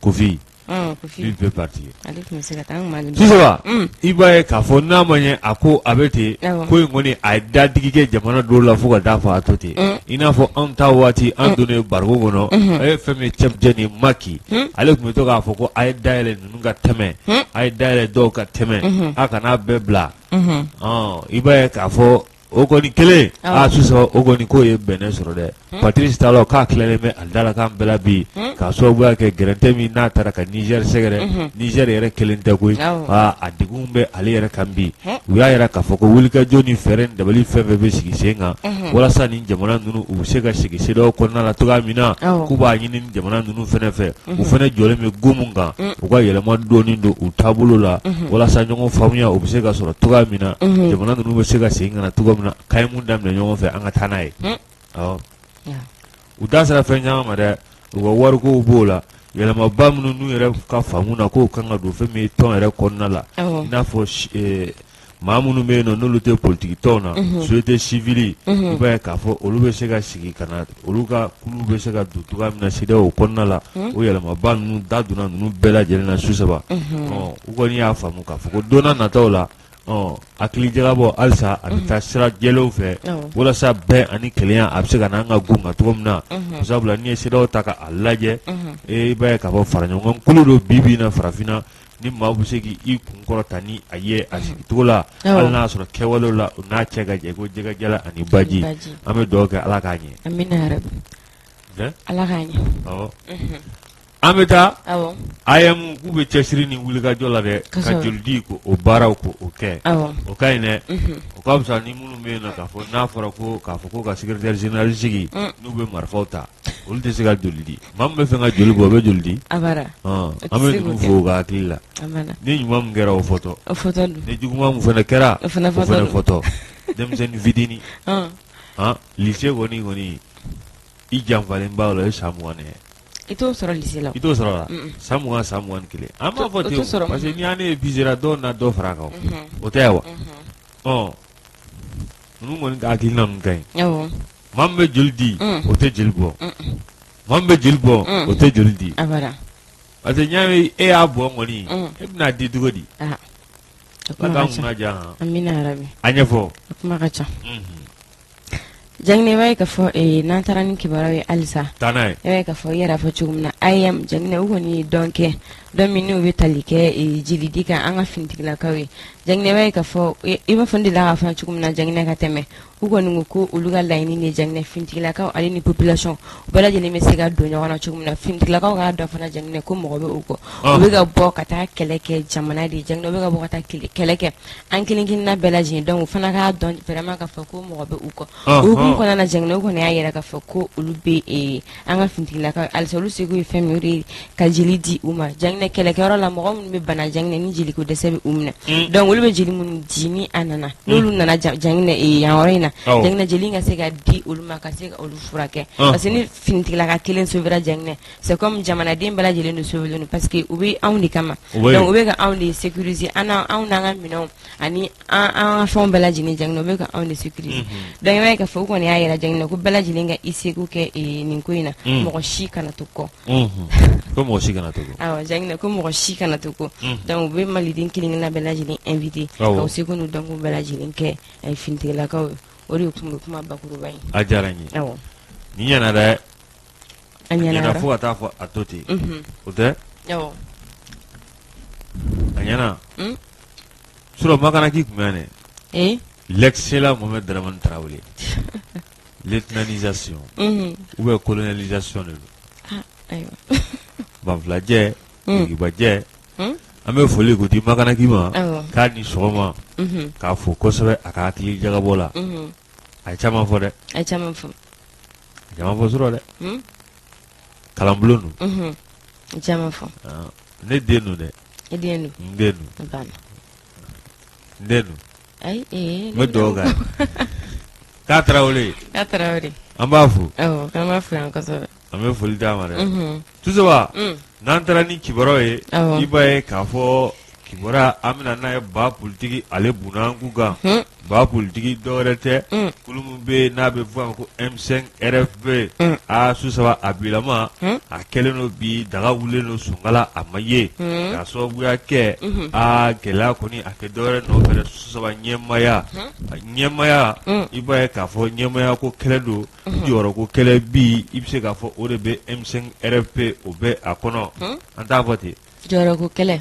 Kofi. Kofi. Lui peut partir. Ale tun bɛ se ka taa, an tun b'ale bila. Sisan i b'a ye k'a fɔ n'a ma ɲɛ a ko a bɛ ten, ko in kɔni a ye dadigi kɛ jamana dɔw la fo ka taa fɔ a to ten, i n'a fɔ anw ta waati an donnen bariko kɔnɔ, a ye fɛn min ye cɛbujɛ ni Maki, ale tun bɛ to k'a fɔ ko a ye dayɛlɛ ninnu ka tɛmɛ, a ye dayɛlɛ dɔw ka tɛmɛ, a kana bɛɛ bila. I b'a ye k'a fɔ o kɔni kelen aa sisan o kɔni k'o ye bɛnɛ sɔrɔ dɛ. Patrice Talon k'a tilalen bɛ a dalakan bɛɛ la bi k'a sababuya kɛ gɛrɛntɛ min n'a taara ka Niger sɛgɛrɛ. Niger yɛrɛ kelen tɛ koyi, aa a degun bɛ ale yɛrɛ kan bi. U y'a jira k'a fɔ ko wulikajɔ ni fɛɛrɛ ni dabali fɛn fɛn bɛ sigi sen kan walasa nin jamana ninnu u bɛ se ka segin CEDEAO kɔnɔna la cogoya min na, k'u b'a ɲini jamana ninnu fana fɛ, u fana jɔlen bɛ go min kan, u ka yɛlɛma dɔɔni don u taabolo la walasa ɲɔgɔn faamuya o bɛ se ka sɔrɔ cogoya min na, jamana ninnu bɛ se ka segin ka na cogo min na, k'an ye mun daminɛ ɲɔgɔn fɛ an ka taa n'a ye. U da sera fɛn caman ma dɛ, u ka warikow b'o la, yɛlɛmaba minnu n'u yɛrɛ ka faamu na k'o kan ka don fɛn min ye tɔn yɛrɛ kɔnɔna la, i n'a fɔ maa minnu bɛ yen nɔ n'olu tɛ politiki tɔnw na, société civile, i b'a ye k'a fɔ olu bɛ se ka sigi ka na, olu ka kulu bɛ se ka don cogoya min na CEDEAO kɔnɔna la, o yɛlɛmaba ninnu da donna ninnu bɛɛ lajɛlen na su saba. U kɔni y'a faamu k'a fɔ ko don nataw la, hakili jagabɔ halisa a bɛ taa sira jɛlenw fɛ walasa bɛn ani kelenya a bɛ se ka na an ka gun kan cogo min na. Sabula n'i ye CEDEAO ta k'a lajɛ, i b'a ye k'a fɔ faraɲɔgɔnkan kulu don bi bi in na farafinna, ni maa bɛ se k'i kun kɔrɔta ni a ye a sigicogo la, hali n'a y'a sɔrɔ kɛwalew la u n'a cɛ ka jan ko jɛgɛjalan ani baji. An bɛ dugawu kɛ Ala k'a ɲɛ. Amina yarabi. Ala k'a ɲɛ. An bɛ taa AEEM k'u bɛ cɛsiri ni wulikajɔ la dɛ, ka joli di o baaraw k'o kɛ, o ka ɲi dɛ. O ka fisa ni minnu bɛ yen nɔ k'a fɔ n'a fɔra ko k'a fɔ ko ka secrétaire général sigi, n'u bɛ marifaw ta, olu tɛ se ka joli di. Maa min bɛ fɛ ka joli bɔ, o bɛ joli di. An bɛ ninnu fo u ka hakili la. Ni ɲuman min kɛra, o fɔtɔ, ni juguman min fana kɛra, o fana fɔtɔ. Denmisɛnnin fitinin, lycée kɔni i janfalen b'a la, o ye san 20 ye. I t'o sɔrɔ lycée la. I t'o sɔrɔ la san 20, san 21. An b'a fɔ ten parce que ni année visera, dɔw na dɔ fara a kan, o tɛ wa? Ɔ ninnu kɔni ka hakilina ninnu ka ɲi. Maa min bɛ joli di, o tɛ joli bɔ. Maa min bɛ joli bɔ, o tɛ joli di. Parce que n'i y'a ye e y'a bɔ kɔni, e bɛna di cogo di? Ala k'an kunna diya. Amina yarabi. A ɲɛfɔ. A kuma ka ca. Jaginɛ, i b'a ye k'a fɔ n'an taara ni kibaruya ye halisa, taa n'a ye. I b'a ye k'a fɔ i yɛrɛ fɔ cogo min na, AEEM Jaginɛ, u kɔni ye dɔn kɛ, dɔn min n'u bɛ tali kɛ jelidi kan an ka finitigilakaw ye. Jaginɛ, i b'a ye k'a fɔ i b'a fɔ n delila k'a fɔ cogo min na Jaginɛ ka tɛmɛ, u kɔni ko ko olu ka laɲini de Jaginɛ finitigilakaw ale ni population u bɛɛ lajɛlen bɛ se ka don ɲɔgɔn na cogo min na. Finitigilakaw k'a dɔn fana Jaginɛ ko mɔgɔ bɛ u kɔ, u bɛ ka bɔ ka taa kɛlɛ kɛ jamana de ye Jaginɛ, u bɛ ka bɔ ka taa kɛlɛ kɛ an kelen kelenna bɛɛ lajɛlen. Donc u fana k'a dɔn vraiment k'a fɔ ko mɔgɔ bɛ u kɔ. O hukumu kɔnɔna na Jaginɛ, u kɔni y'a yira k'a fɔ ko olu bɛ an ka finitigilakaw halisa olu seko ye fɛn min ye, o de ye ka jeli di u ma Jaginɛ. Janginɛ kɛlɛkɛyɔrɔ la, mɔgɔ minnu bɛ bana Janginɛ ni jeliko dɛsɛ bɛ u minɛ, donc olu bɛ jeli minnu di ni a nana, n'olu nana Janginɛ yan yɔrɔ in na, Janginɛ jeli ka se ka di olu ma ka se ka olu furakɛ, parce que ni finitigilaka kelen sauvera Janginɛ, c'est comme jamanaden bɛɛ lajɛlen de sauvé don, parce que u bɛ anw de kama. Donc u bɛ ka anw de sécuriser, an anw n'an ka minɛnw ani an ka fɛnw bɛɛ lajɛlen Janginɛ, u bɛ ka anw de sécuriser. Donc i b'a ye k'a fɔ u kɔni y'a yira Janginɛ ko bɛɛ lajɛlen ka i seko kɛ nin ko in na, mɔgɔ si kana to kɔ. Ko mɔgɔ si kana to kɔ. Awɔ Janginɛ, ko mɔgɔ si kana to kɔ. Donc u bɛ maliden kelen kelenna bɛɛ lajɛlen invité ka u seko n'u dɔnko bɛɛ lajɛlen kɛ finitigilakaw ye. O de tun bɛ kuma bakuruba ye. A diyara n ye. Awɔ. Nin ɲɛna dɛ. A ɲɛna fo ka taa fɔ a to ten. O tɛ? Awɔ. A ɲɛna. Surɔ Makanaki tun bɛ yan dɛ. Ee. L'excellent Mohamed Dramane Traoré. Lieutenantisation. Ou bien colonnelisation de don. Ah ayiwa. Banfulajɛ, Dugubajɛ. An bɛ foli k'o di Makanaki ma. Awɔ. K'a ni sɔgɔma. K'a fo kosɛbɛ a ka hakili jagabɔ la. A ye caman fɔ dɛ. A ye caman fɔ. A caman fɔ surɔ dɛ. Kalanbulon don. A ye caman fɔ. Ne den don dɛ. E den don. N den don. A banna. N den don. Ayi ee. N bɛ dugawu k'a ye. K'a Tarawele. K'a Tarawele. An b'a fo. Awɔ k'an b'a fo yan kosɛbɛ. An bɛ foli d'a ma dɛ. Tusoba. N'an taara ni kibaruyaw ye. Awɔ. I b'a ye k'a fɔ kibaruya an bɛna n'a ye ba politiki ale bunakun kan. Ba politiki dɔwɛrɛ tɛ. Kulu min bɛ yen n'a bɛ fɔ a ma ko M5 RFP. Aa su saba a bilama. A kɛlen don bi daga wulilen don sonkala a ma ye. K'a sababuya kɛ. Aa gɛlɛya kɔni a tɛ dɔwɛrɛ nɔfɛ dɛ su saba ɲɛmaaya. Ɲɛmaaya. I b'a ye k'a fɔ ɲɛmaaya ko kɛlɛ don. Jɔyɔrɔ ko kɛlɛ bi i bɛ se k'a fɔ o de bɛ M5 RFP o bɛ a kɔnɔ. An t'a fɔ ten. Jɔyɔrɔ ko kɛlɛ.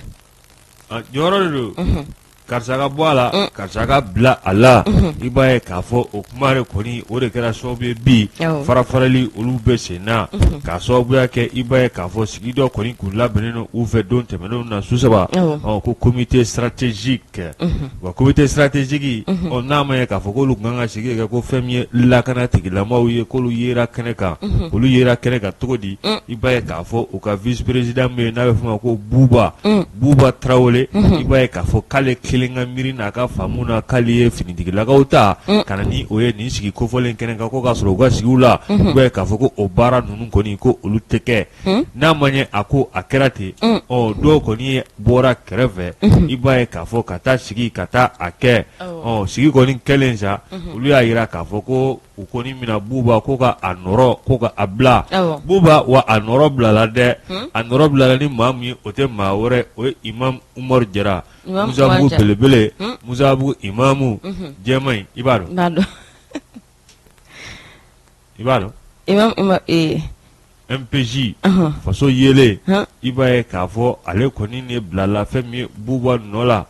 Jɔyɔrɔ de don. Karisa ka bɔ a la, karisa ka bila a la, i b'a ye k'a fɔ o kuma de kɔni o de kɛra sababu ye bi fara-farali olu bɛ sen na k'a sababuya kɛ i b'a ye k'a fɔ sigi dɔ kɔni kun labɛnnen don u fɛ don tɛmɛnenw na su saba, ɔ ko comité stratégique wa comité stratégique ɔ n'a ma ɲɛ k'a fɔ k'olu tun kan ka sigi kɛ ko fɛn min ye lakana tigilamaaw ye k'olu yera kɛnɛ kan, olu yera kɛnɛ kan cogo di, i b'a ye k'a fɔ u ka vice président min n'a bɛ f'o ma ko Buba Buba Tarawele i b'a ye k'a fɔ k'ale kelen ka miiri n'a ka faamu na k'ale ye finitigilakaw ta ka na ni o ye nin sigi kofɔlen kɛnɛ kan ko k'a sɔrɔ u ka sigiw la i b'a ye k'a fɔ ko o baara ninnu kɔni ko olu tɛ kɛ n'a ma ɲɛ a ko a kɛra ten ɔ dɔw kɔni bɔra kɛrɛfɛ i b'a ye k'a fɔ ka taa sigi ka taa a kɛ ɔ sigi kɔni kɛlen sa olu y'a jira k'a fɔ ko u kɔni bɛna Buba ko ka a nɔrɔ ko ka a bila Buba wa a nɔrɔ bilala dɛ a nɔrɔ bilala ni maa min ye o tɛ maa wɛrɛ o ye Imam Umaru Jara Musabugu belebele Musabugu imamu jɛman in i b'a dɔn i b'a dɔn MPJ faso yeelen i b'a ye k'a fɔ ale kɔni ne bilala fɛn min ye Buba nɔ la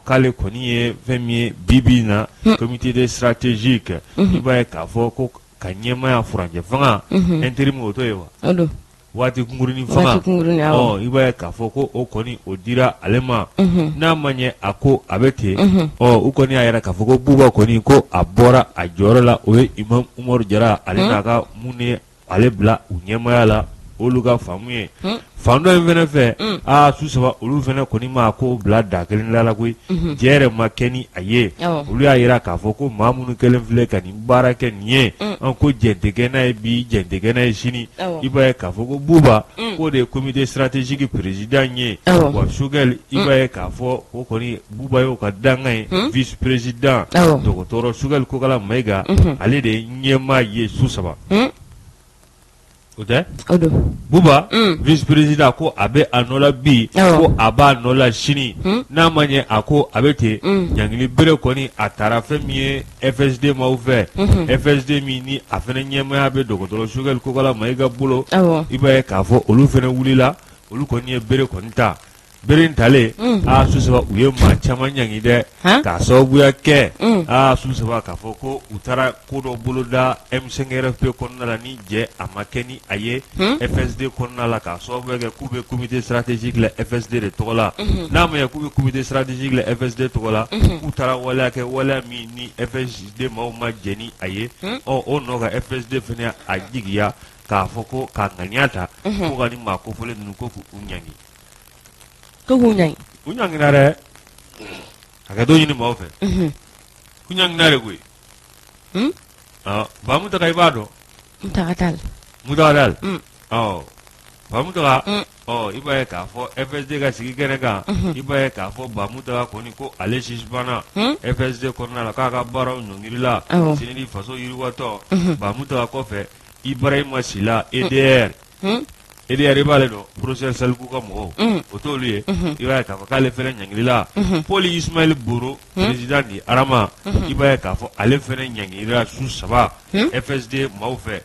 k'ale kɔni ye fɛn min ye bi bi in na comité de stratégique i b'a ye k'a fɔ ko ka ɲɛmaaya furancɛ fanga intérim o t'o ye wa waati kunkurunnin fanga i b'a ye k'a fɔ ko o kɔni o dira ale ma n'a ma ɲɛ a ko a bɛ ten ɔ u kɔni y'a yira k'a fɔ ko Buba kɔni ko a bɔra a jɔyɔrɔ la o ye Imam Umaru Jara ale n'a ka mun ye ale bila u ɲɛmaaya la olu ka faamu ye fan dɔ in fana fɛ aa su saba olu fana kɔni ma ko bila da kelen da la koyi jɛ yɛrɛ ma kɛ ni a ye olu y'a jira k'a fɔ ko maa minnu kɛlen filɛ ka nin baara kɛ nin ye an ko jɛn tɛ kɛ n'a ye bi jɛn tɛ kɛ n'a ye sini i b'a ye k'a fɔ ko Buba k'o de ye comité stratégique président ye wa Sogɛli i b'a ye k'a fɔ o kɔni Buba y'o ka dankan ye vice président dɔgɔtɔrɔ Sogɛli Kokala Mayiga ale de ye ɲɛmaa ye su saba o tɛ Buba vice président ko a bɛ a nɔ la bi ko a b'a nɔ la sini n'a ma ɲɛ a ko a bɛ ten ɲangili bere kɔni a taara fɛn min ye FSD maaw fɛ FSD min ni a fana ɲɛmaaya bɛ dɔgɔtɔrɔ Sogɛli Kokala Mayiga bolo i b'a ye k'a fɔ olu fana wulila olu kɔni ye bere kɔni ta Bere in talen aa su saba u ye maa caman ɲangi dɛ k'a sababuya kɛ aa su saba k'a fɔ ko u taara ko dɔ boloda M5 RFP kɔnɔna la ni jɛ a ma kɛ ni a ye FSD kɔnɔna la k'a sababuya kɛ k'u bɛ comité stratégique la FSD de tɔgɔ la n'a ma ɲɛ k'u bɛ comité stratégique la FSD tɔgɔ la k'u taara waleya kɛ waleya min ni FSD maaw ma jɛn ni a ye ɔ o nɔ kan FSD fana a jigiya k'a fɔ ko k'a ŋaniya ta ko ka nin maa kofɔlen ninnu ko k'u ɲangi. Ko k'u ɲangi. U ɲangina dɛ. Hakɛto ɲini maaw fɛ. U ɲangina de koyi. Ba Mutaga i b'a dɔn? Mutaga Tall. Mutaga Tall. Ɔ Ba Mutaga ɔ i b'a ye k'a fɔ FSD ka sigi kɛnɛ kan i b'a ye k'a fɔ Ba Mutaga kɔni ko ale suspendra FSD kɔnɔna la k'a ka baaraw ɲɔngirila CNID faso yiriwatɔ Ba Mutaga kɔfɛ Ibrahima Sila EDR EDR i b'ale dɔn professeur Saliku ka mɔgɔw o t'olu ye i b'a ye k'a fɔ k'ale fana ɲangilila Paul Ismaël Boro président de Arama i b'a ye k'a fɔ ale fana ɲangilila su 3 FSD maaw fɛ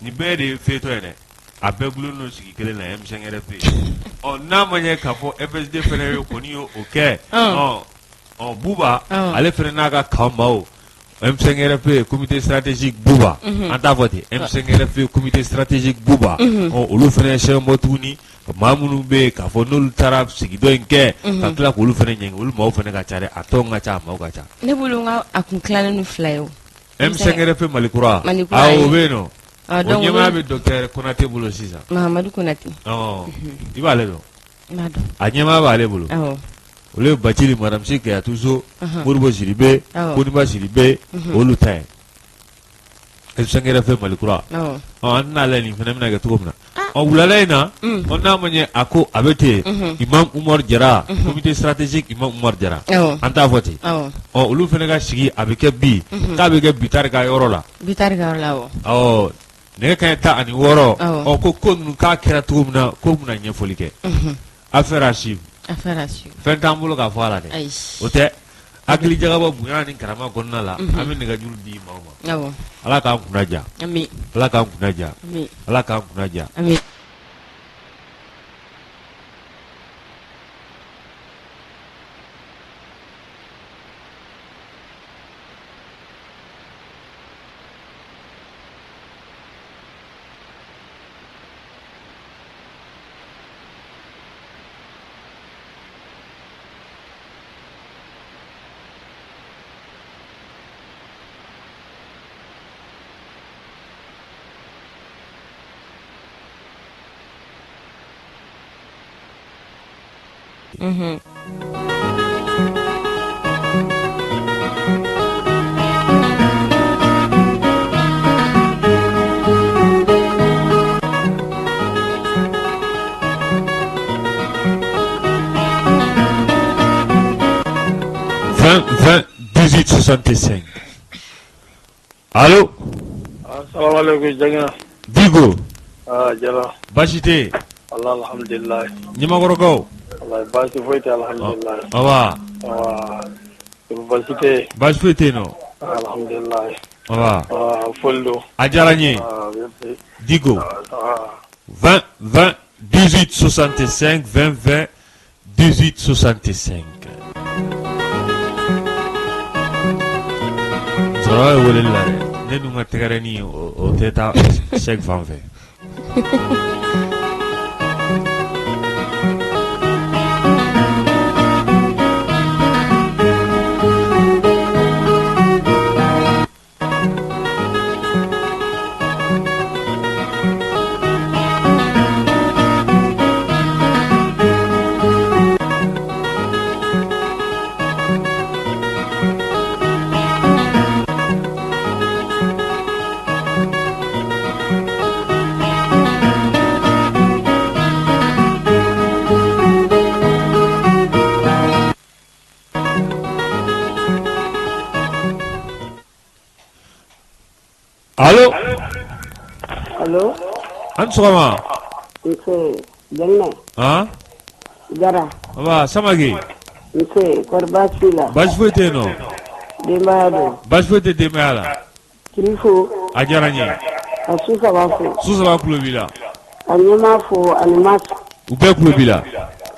nin bɛɛ de ye feuilleton ye dɛ a bɛɛ gulonnen don sigi kelen na M5RFP ɔ n'a ma ɲɛ k'a fɔ FSD fana ye kɔni ye o kɛ ɔ ɔ Buba ale fana n'a ka camp maaw M5RFP comité stratégique Buba an t'a fɔ ten M5RFP comité stratégique Buba ɔ olu fana ye sɛbɛn bɔ tuguni maa minnu bɛ yen k'a fɔ n'olu taara sigi dɔ in kɛ ka tila k'olu fana ɲangi olu maaw fana ka ca dɛ a tɔn ka ca a maaw ka ca. Ne bolo n ka a kun tilalen don fila ye o. M5RFP Mali kura awɔ o bɛ yen nɔ o ɲɛmaaya bɛ docteur Konate bolo sisan. Mahamadu Konate. Ɔ i b'ale dɔn. A ɲɛmaaya b'ale bolo. Olu ye Bacili madame Si Kayatuso Modibo Sidibe Koniba Sidibe olu ta ye M5RFP Mali kura ɔ an tɛna lajɛ nin fana bɛna kɛ cogo min na ɔ wulada in na ɔ n'a ma ɲɛ a ko a bɛ ten Imam Umaru Jara comité stratégique Imam Umaru Jara an t'a fɔ ten ɔ olu fana ka sigi a bɛ kɛ bi k'a bɛ kɛ Bitari ka yɔrɔ la Bitari ka yɔrɔ la ɔ nɛgɛ kanɲɛ 16 ɔ ko ninnu k'a kɛra cogo min na k'o bɛna ɲɛfɔli kɛ affaire à suivre fɛn t'an bolo k'a fɔ a la dɛ o tɛ hakili jagabɔ bonya ni karama kɔnɔna la an bɛ nɛgɛjuru di maaw ma ala k'an kunna diya ala k'an kunna diya ala k'an kunna diya. 20 20 18 65 allo Jagina Diko Jara baasi tɛ yen alhamdulilayi Ɲamakɔrɔkaw baasi foyi tɛ alhamdulilayi nba baasi tɛ yen baasi foyi tɛ yen nɔ alhamdulilayi nba foli don a diyara n ye Diko 20 20 18 65 20 20 18 65 musokɔrɔba ye weleli la dɛ ne dun ka tɛgɛrɛnin o tɛ taa sɛki fan fɛ Allo Allo A ni sɔgɔma. Nse Jɛnɛ. Han? Jara. Nba Samake. Nse kɔri baasi t'i la? Baasi foyi tɛ yen nɔ. Denbaya dun? Baasi foyi tɛ denbaya la. K'i fo. A diyara n ye. Ka su saba fo. Su saba tulo b'i la. Ka ɲɛmaa fo ani Masa. U bɛɛ tulo b'i la.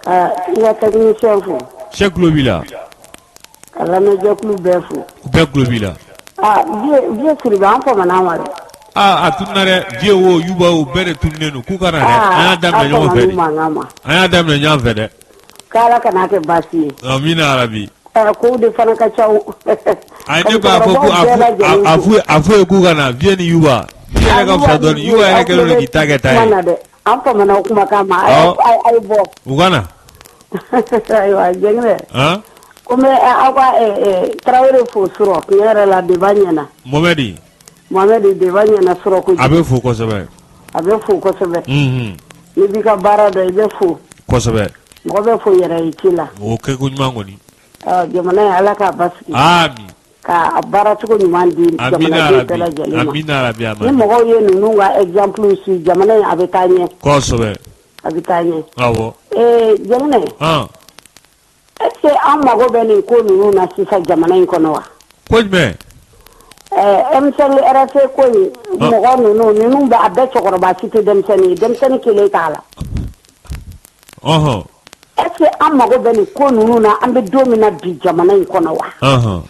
Ka i ka technicien fo. Sɛki tulo b'i la. Ka lamɛnjɛkulu bɛɛ fo. U bɛɛ tulo b'i la. Aa Vieux Sidibe an famana a ma dɛ. Aa a tununna dɛ Vieux wo Yuba wo bɛɛ de tununnen don k'u ka na dɛ an y'a daminɛ ɲɔgɔn fɛ de an y'a daminɛ ɲɔgɔn fɛ dɛ. K'Ala kan'a kɛ baasi ye. Amina yarabi. Ɛ kow de fana ka ca o. Ayi ne b'a fɔ ko a f'u ye k'u ka na Vieux ni Yuba. Vieux yɛrɛ ka fisa dɔɔnin Yuba yɛrɛ kɛlen don k'i ta kɛ ta ye. An famana o kumakan ma a ye bɔ. U ka na. Ayiwa Jɛngɛnɛ. Han. Ko n bɛ aw ka Tarawele fo surɔ tiɲɛ yɛrɛ la débat ɲɛna. Mohamɛdi. Mohamɛdi débat ɲɛna surɔ kojugu. A bɛ fo kosɛbɛ. A bɛ fo kosɛbɛ. Unhun. N'i b'i ka baara dɔn i bɛ fo. Kosɛbɛ. Mɔgɔ bɛ fo yɛrɛ ye ci la. O kɛko ɲuman kɔni. Ɔ jamana in Ala k'a basigi. Ami. K'a baaracogo ɲuman di jamanaden bɛɛ lajɛlen ma. Amina yarabi. Ni mɔgɔw ye ninnu ka exemple suit jamana in a bɛ taa ɲɛ. Kosɛbɛ. A bɛ taa ɲɛ. Awɔ. Ee Jɛnɛ. Han. Est ce que an mago bɛ nin ko ninnu na sisan jamana in kɔnɔ wa? Ko jumɛn? Ɛɛ M5 RFP ko in mɔgɔ ninnu bɛ a bɛɛ cɛkɔrɔba si tɛ denmisɛnnin ye denmisɛnnin kelen t'a la. Ɔhɔn. Est ce que an mago bɛ nin ko ninnu na an bɛ don min na bi jamana in kɔnɔ wa? Ɔhɔn.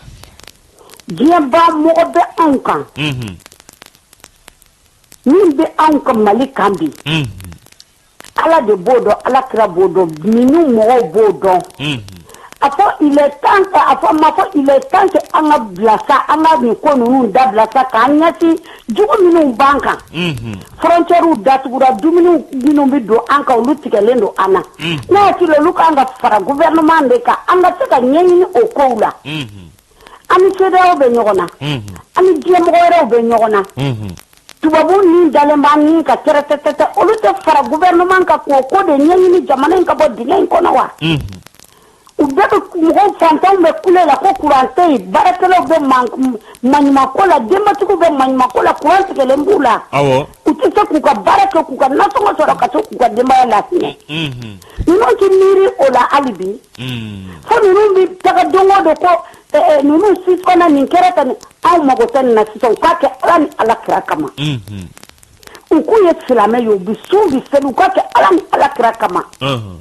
Diɲɛ ba mɔgɔ bɛ anw kan. Unhun. Min bɛ anw ka Mali kan bi. Unhun. Ala de b'o dɔn Ala kira b'o dɔn ninnu mɔgɔw b'o dɔn. Unhun. A fɔ il est temps que a fɔ ma fɔ il est temps que an ka bila sa an ka nin ko ninnu dabila sa k'an ɲɛsin jugu minnu b'an kan. Unhun. Frontières datugura dumuni minnu bɛ don an kan olu tigɛlen don an na. Ne hakili la olu kan ka fara gouvernement de kan an ka se ka ɲɛɲini o kow la. Unhun. An ni CEDEAO bɛ ɲɔgɔn na. Unhun. An ni diɲɛmɔgɔ wɛrɛw bɛ ɲɔgɔn na. Unhun. Tubabu ni dalen b'an ni ka tɛrɛtɛtɛtɛ olu tɛ fara gouvernement kan k'o ko de ɲɛɲini jamana in ka bɔ dingɛ in kɔnɔ wa. Unhun. U bɛɛ bɛ mɔgɔw fantanw bɛ kule la ko courant tɛ yen baarakɛlaw bɛ maɲumanko la denbatigiw bɛ maɲumanko la courant tigɛlen b'u la. Awɔ. U tɛ se k'u ka baara kɛ k'u ka nasɔngɔ sɔrɔ ka se k'u ka denbaya lahinɛ. Unhun. Ninnu tɛ miiri o la hali bi. Un. Fo ninnu bɛ taga don o don ko ninnu suspend nin kɛra tan anw mago tɛ nin na sisan u k'a kɛ Ala ni Ala kira kama. Unhun. U k'u ye silamɛ ye u bɛ sun u bɛ seli u k'a kɛ Ala ni Ala kira kama. Unhun.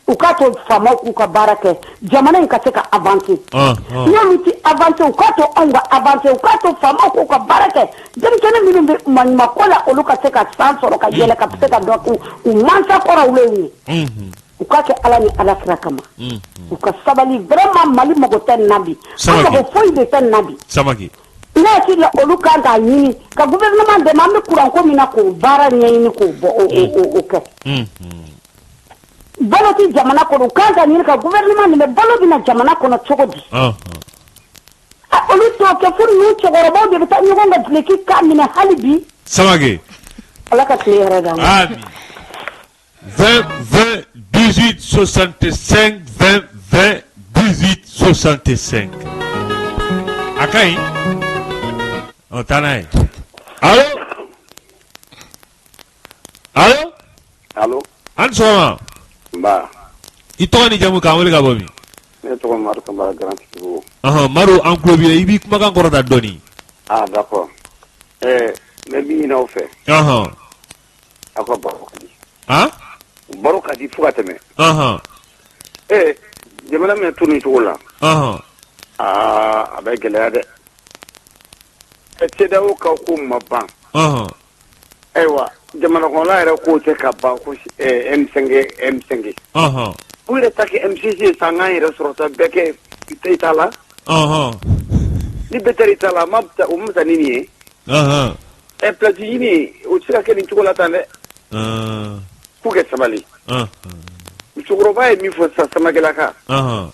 U k'a to faamaw k'u ka baara kɛ jamana in ka se ka avancer. N'olu tɛ avancer u k'a to anw ka avancer u k'a to faamaw k'u ka baara kɛ denmisɛnnin minnu bɛ maɲumanko la olu ka se ka san sɔrɔ ka yɛlɛ ka se ka dɔ k'u u mansa kɔrɔw ye. Unhun. U k'a kɛ Ala ni Ala kira kama. Unhun. U ka sabali vraiment Mali mago tɛ nin na bi. An mago foyi de tɛ nin na bi. Samake. Ne hakili la olu kan k'a ɲini ka gouvernement dɛmɛ an bɛ courant ko min na k'o baara ɲɛɲini k'o bɔ o kɛ. Unhun. Balo tɛ jamana kɔnɔ u kan ka ɲini ka gouvernement dɛmɛ balo bɛ na jamana kɔnɔ cogo di. Olu t'o kɛ fo ninnu cɛkɔrɔbaw de bɛ taa ɲɔgɔn ka duloki kan minɛ hali bi. Samake. Ala ka tile hɛrɛ d'an ma. Ami. 20 20 18 65 20 20 18 65. A ka ɲi. Ɔ taa n'a ye. Allo. Allo. Allo. A ni sɔgɔma. Nba. I tɔgɔ ni jamu k'an wele ka bɔ min? Ne tɔgɔ Madu Kamara Grand Tikibugu. Ɔhɔn Madu an tulo b'i la i b'i kumakan kɔrɔta dɔɔni. Ah d'accord. Ɛɛ n bɛ min ɲini aw fɛ. Ɔhɔn. Aw ka baro ka di. Han? Baro ka di fo ka tɛmɛ. Ɔhɔn. Ɛɛ jamana min to nin cogo la. Ɔhɔn. Aa a bɛ gɛlɛya dɛ. CEDEAO ka ko ma ban. Ɔhɔn. Ayiwa jamana kɔnɔla yɛrɛ ko tɛ ka ban ko M5 M5. Ɔhɔn. U yɛrɛ ta kɛ M6 ye sa an k'an yɛrɛ sɔrɔ sa bɛɛ kɛ i ta la. Ɔhɔn. Ni bɛɛ taara i ta la o ma fisa ni nin ye. Ɔhɔn. Ɛ place ɲini o tɛ se ka kɛ nin cogo la tan dɛ. K'u kɛ sabali. Musokɔrɔba ye min fɔ sisan Samakɛlaka. Ɔhɔn.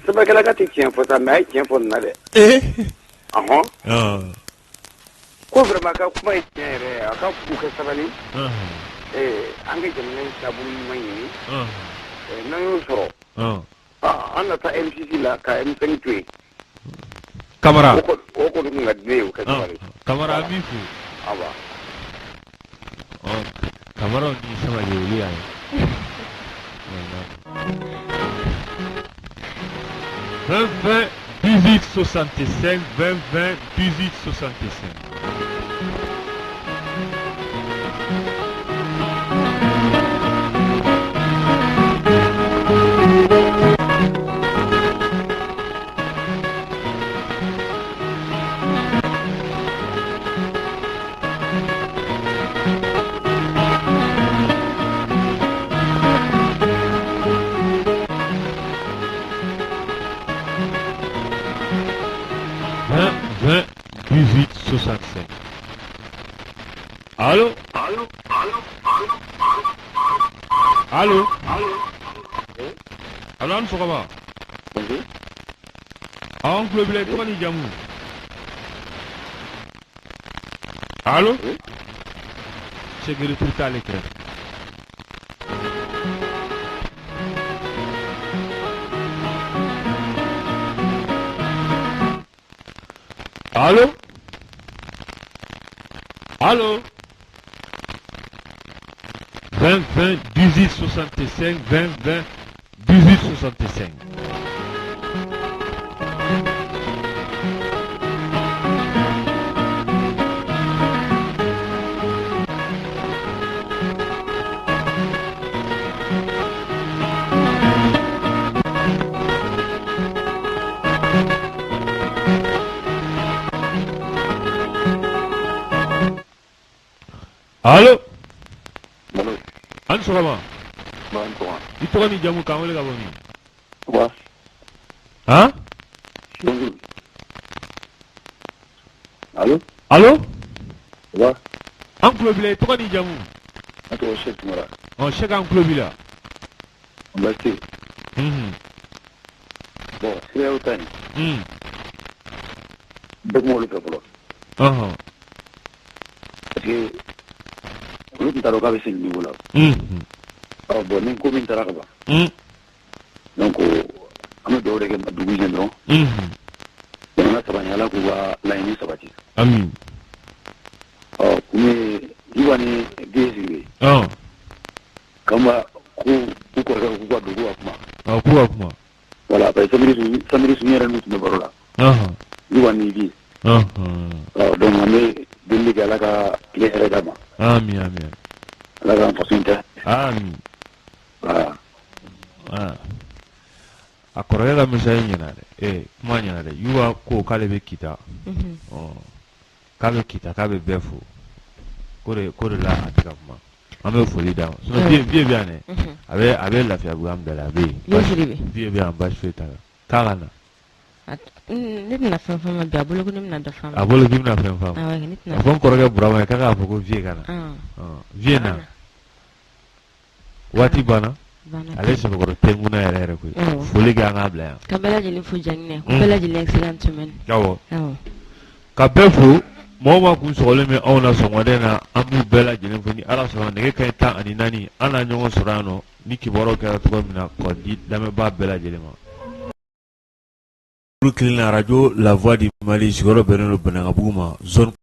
Samakɛlaka tɛ tiɲɛ fɔ sa mais a ye tiɲɛ fɔ nin na dɛ. Ee. Ɔhɔn. Ɔhɔn. Ko vraiment a ka kuma ye tiɲɛ yɛrɛ ye a ka k'u kɛ sabali. An ka jamana in taabolo ɲuman ɲini. N'an y'o sɔrɔ. An na taa M6 la ka M5 to yen. Kamara. O kɔni tun ka di ne ye o ka sabali. Kamara an b'i fo. Awa. Kamaraw ni Samake olu y'a ye. 20 20 18 65 20 20 18 65. Allo? Allo? Allo? Allo, an sɔgɔma. Bonjour. An tulo b'i la, i tɔgɔ n'i jamu? Allo? Oui. Sécurité t'ale kɛrɛfɛ. Allo? Allo? 20 20 18 65 20 20 18 65. Allo? Allo. An sɔgɔma. Ba an sɔgɔma. I tɔgɔ ni jamu, k'an wele ka bɔ min? Wa. Han? Bonjour. Allo? Allo? Wa. An tulo b'i la, i tɔgɔ ni jamu? Ne tɔgɔ Cheikh Tumara. Ɔ, Cheikh, an tulo b'i la. Baasi tɛ yen. Bon, CEDEAO ta in. Bɛɛ kuma olu fɛ fɔlɔ. Parce que olu tun t'a dɔn k'a bɛ se nin niveau la. Ɔ bon, ni ko min taara ka ban. Donc an bɛ dugawu de kɛ dugu ɲɛ dɔrɔn. Jamana saba in, Ala k'u ka laɲini sabati. Amin. Ɔ kun ye Iba ni Gueye Sidibe. Kanba ko u kɔrɔkɛ k'u ka don k'u ka kuma. Ɔ, k'u ka kuma. Voilà, parce que samedi su yɛrɛ n'u tun bɛ baro la. Iba ni Gueye. Ɔ donc an bɛ delili kɛ, Ala ka tile hɛrɛ d'a ma. Amin, amin. Ala k'an faso in tɛ. Amin. Voilà. Ah. A kɔrɔkɛ ka message ɲɛna dɛ. Ee, kuma ɲɛna dɛ. Yuba ko k'ale bɛ Kita. Ɔ, k'a bɛ Kita, k'a bɛ bɛɛ fo. Ko de la a tɛ ka kuma. An bɛ foli d'a ma. Sinon Vieux bɛ yan dɛ. A bɛ Lafiyabugu an bɛɛ la, a bɛ yen. Vieux Sidibe. Vieux bɛ yan, baasi foyi t'a la. K'a ka na. Ne tɛna fɛn fɔ ma bi, a bolo ko ne bɛna dɔ f'a ma. A bolo k'i bɛna fɛn f'a ma. Awɔ, ne tɛna. A fɔ n kɔrɔkɛ Burama ye k'a k'a fɔ ko Vieux ka na. Ɔ, Vieux na. Waati banna. Banna. Ale sɛbɛkɔrɔ tɛ n kunna yɛrɛ yɛrɛ koyi. Awɔ. Foli kɛ, an k'a bila yan. Ka bɛɛ lajɛlen fo, Jaginɛ ko bɛɛ lajɛlen excellente semaine. Awɔ. Awɔ. Ka bɛɛ fo, mɔgɔ ma kun sɔgɔlen bɛ anw na sɔgɔmada in na, an b'u bɛɛ lajɛlen fo. Ni Ala sɔnna, nɛgɛ kanɲɛ 14, an n'a ɲɔgɔn sɔrɔ yan nɔ ni kibaruyaw kɛra cogo min na k'o di lamɛnbaa bɛɛ lajɛlen ma. Olu kelen na, radio La Voix du Mali, sigiyɔrɔ bɛnnen don Banankabugu ma, zone